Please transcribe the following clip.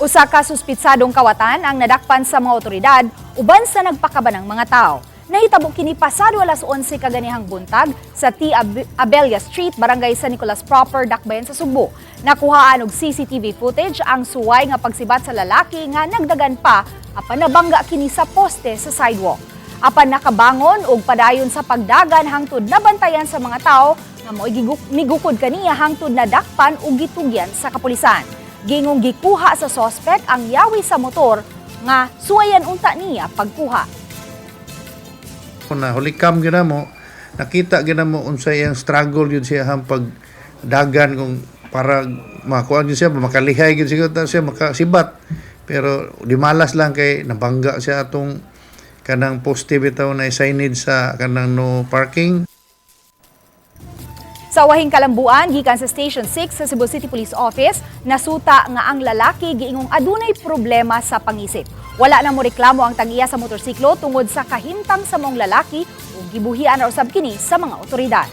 Usa ka suspitsadong kawatan ang nadakpan sa mga otoridad uban sa nagpakabanang mga tao. Nahitabo kini pasado alas 11 kaganihang buntag sa T. Abella Street, Barangay San Nicolas Proper, Dakbayan sa Sugbo. Nakuhaan og CCTV footage ang suway nga pagsibat sa lalaki nga nagdagan pa apan nabangga kini sa poste sa sidewalk. Apan nakabangon og padayon sa pagdagan hangtod nabantayan sa mga tao nga mo'y migukod kaniya hangtod nadakpan ug gitugyan sa kapulisan. Gingong gikuha sa sospek ang yawi sa motor nga suwayan unta niya pagkuha. Na hulikam gyud mo, nakita gyud mo unsay iyang struggle yun siya ang pagdagan kung para makuha gyud siya, makalihay gyud siguro ta siya makasibat, pero di malas lang kay nabangga siya atong kanang poste bitaw na signage sa kanang no parking. Sa wahing kalambuan, gikan sa Station 6 sa Cebu City Police Office, nasuta nga ang lalaki giingong adunay problema sa pangisip. Wala na mo reklamo ang tag-iya sa motorsiklo tungod sa kahimtang sa maong lalaki ug gibuhian ra usab kini sa mga otoridad.